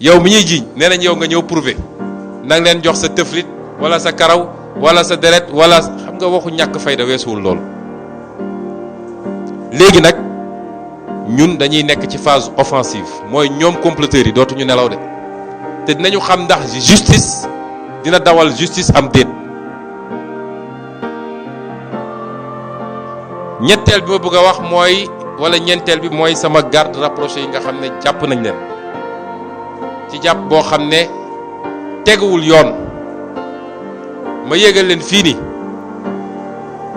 yow mi ñuy jiiñ nee nañ yow nga ñëw prouver nang leen jox sa tëflit wala sa karaw wala sa deret wala xam nga waxu ñàkk fayda weesuwul loolu. léegi nag ñun dañuy nekk ci phase offensive mooy ñoom comploteurs yi dootuñu nelaw de te dinañu xam ndax justice dina dawal justice am déet. ñetteel bi ma bëgg a wax mooy wala ñeenteel bi mooy sama garde rapproché yi nga xam ne jàpp nañ leen ci jàpp boo xam ne teguwul yoon. ma yégal leen fii nii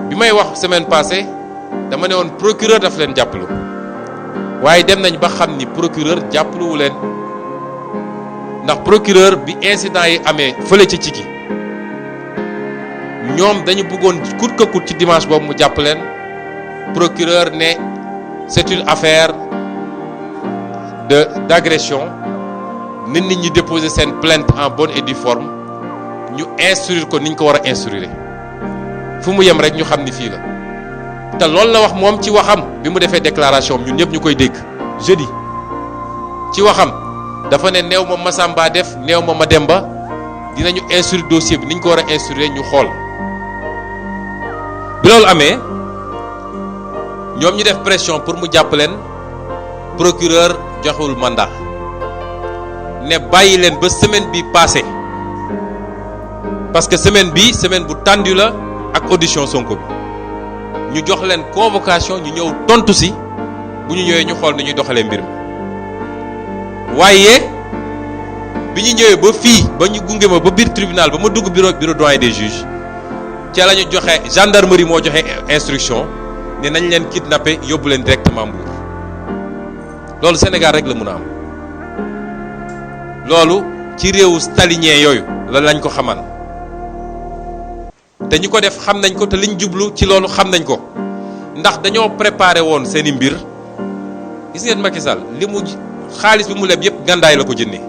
bi may wax semaine passée dama ne woon procureur daf leen jàppalu waaye dem nañ ba xam ni procureur jàppaluwu leen ndax procureur bi incident yi amee fële ci Ciki ñoom dañu bëggoon coûte que coûte ci dimanche boobu mu jàpp leen procureur ne c'est une affaire d'agression nit ñi déposer seen plainte en bonne et due forme ñu instruire ko ni ñu ko war a instruire fu mu yem rek ñu xam ni fii la te loolu la wax moom ci waxam bi mu defee déclaration ñun ñëpp ñu koy dégg jeudi ci waxam dafa ne néew ma Massamba def néew ma Mademba dinañu instruire dossier bi ni ñu ko war a instruire ñu xool. bi loolu amee ñoom ñu def pression pour mu jàpp leen procureur joxul mandat ne bàyyi leen ba semaine bi passé parce que semaine bu tendue la ak audition Sonko bi ñu jox leen convocation ñu ñëw tontu si bu ñu ñëwee ñu xool ni ñuy doxalee mbir mi waaye bi ñu ñëwee ba fii ba ñu gunge ma ba biir tribunal ba ma dugg bureau doyen des juges ca la ñu joxe gendarmerie moo joxe instruction ne nañ leen kidnappé yóbbu leen directement Mbour loolu Sénégal rek la mun a am loolu ci réewu stalinien yooyu la lañ ko xamal te ñu ko def xam nañ ko te liñ jublu ci loolu xam nañ ko ndax dañoo préparé woon seeni mbir gis ngeen Macky Sall li mu xaalis bi mu leb yëpp gàndaay la ko jëndee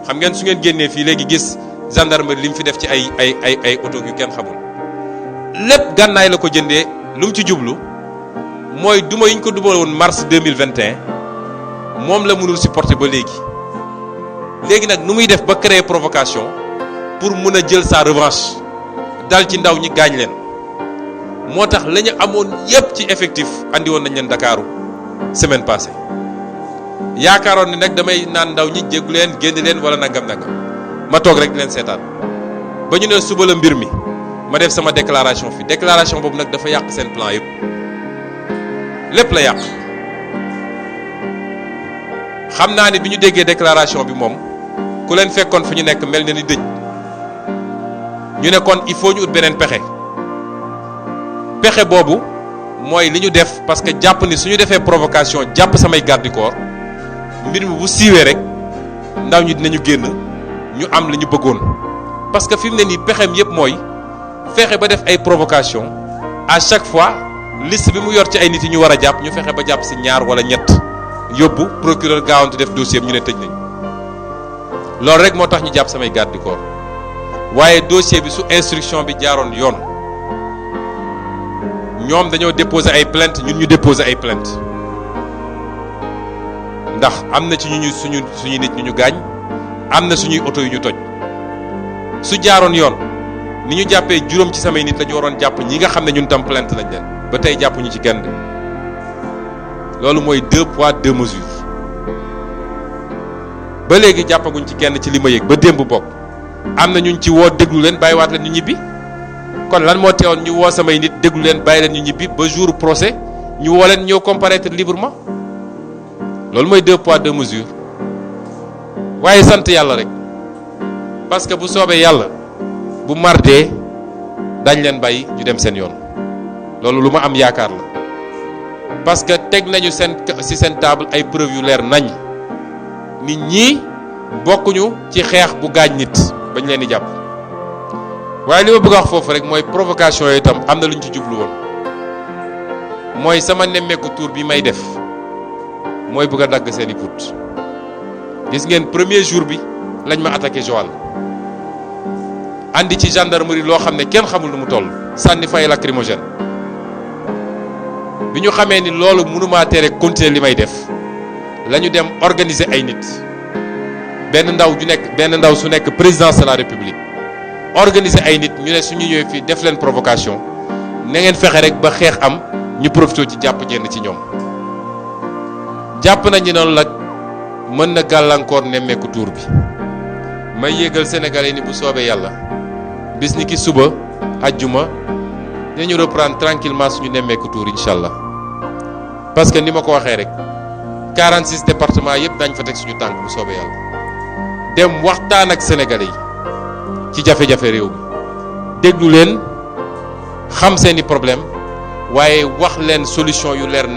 xam ngeen su ngeen génnee fii léegi gis gendarmerie li mu fi def ci ay oto yu kenn xamul lépp gànnaay la ko jëndee lu mu ci jublu mooy duma yi ñu ko duma woon mars 2021 moom la mënul supporter ba léegi nag nu muy def ba créer provocation pour mën a jël sa revanche dal ci ndaw ñi gaañ leen moo tax la ñu amoon yépp ci effectif andi woon nañ leen Dakaaru semaine passée yaakaaroon ni nag damay naan ndaw ñi jéggu leen génn leen wala nangam ma toog rek di leen seetaan ba ñu ne suba la mbir mi ma def sama déclaration fi déclaration boobu nag dafa yàq seen plan yépp lépp la yàq xam naa ni bi ñu déggee déclaration bi moom ku leen fekkoon fu ñu nekk mel na ni dëj ñu ne kon il faut ñu ut beneen pexe boobu mooy li ñu def parce que jàpp ni suñu defee provocation jàpp samay garde du corps mbir mi bu siiwee rek ndaw ñi dinañu génn ñu am li ñu bëggoon parce que fi mu ne nii pexem yépp mooy fexe ba def ay provocation à chaque fois liste bi mu yor ci ay nit yi ñu war a jàpp ñu fexe ba jàpp ci ñaar wala ñett yóbbu procureur gaawantu def dossier ñu ne tëj nañ loolu rek moo tax ñu jàpp samay garde du corps waaye dossier bi su instruction bi jaaroon yoon ñoom dañoo déposer ay plainte ñun ñu déposer ay plainte ndax am na ci suñu nit ñu gaañ am na suñuy oto yu ñu toj su jaaroon yoon ni ñu jàppee juróom ci samay nit la ñu waroon jàpp ñi nga xam ne ñun tam plainte lañ leen ba tey jàppuñu ci kenn loolu mooy 2 poids 2 mesures ba léegi jàppaguñ ci kenn ci li ma yëg ba démb bokk am na ñun ci woo déglu leen bàyyiwaat leen ñu ñibbi kon lan moo teewoon ñu woo samay nit déglu leen bàyyi leen ñu ñibbi ba jour procès ñu woo leen ñëw comparaître librement loolu mooy 2 poids 2 mesures waaye sant yàlla rek parce que bu soobee yàlla bu mardee dañ leen bàyyi ñu dem seen yoon loolu lu ma am yaakaar la parce que teg nañu ci seen table ay preuves yu leer nañ nit ñi bokkuñu ci xeex bu gaañ nit bañ leen di jàpp waaye li ma bëgg a wax foofu rek mooy provocation yooyu itam am na lu ñu ci jublu woon mooy sama nemmeeku tour bi may def mooy bëgg a dagg seeni put gis ngeen premier jour bi lañ ma attaqué Joal andi ci gendarmerie loo xam ne kenn xamul nu mu toll sànni fay lacrymogène bi ñu xamee ni loolu mënumaa tere continuer li may def la ñu dem organiser ay nit benn ndaw su nekk présidence de la république organiser ay nit ñu ne suñu ñëwee fii def leen provocation na ngeen fexe rek ba xeex am ñu profité ci jàpp jenn ci ñoom jàpp nañu noonu nag mën na gàllankoor nemmeeku tuur bi may yégal sénégalais ni bu soobee yàlla bis ni ki suba ajjuma dañu reprendre tranquillement suñu nemmeeku tuur incha allah parce que ni ma ko waxee rek 46 départements yëpp dañ fa teg suñu tànk bu soobee yàlla dem waxtaan ak sénégalais yi ci jafe-jafe réew mi déglu leen xam seeni problème waaye wax leen solution yu leer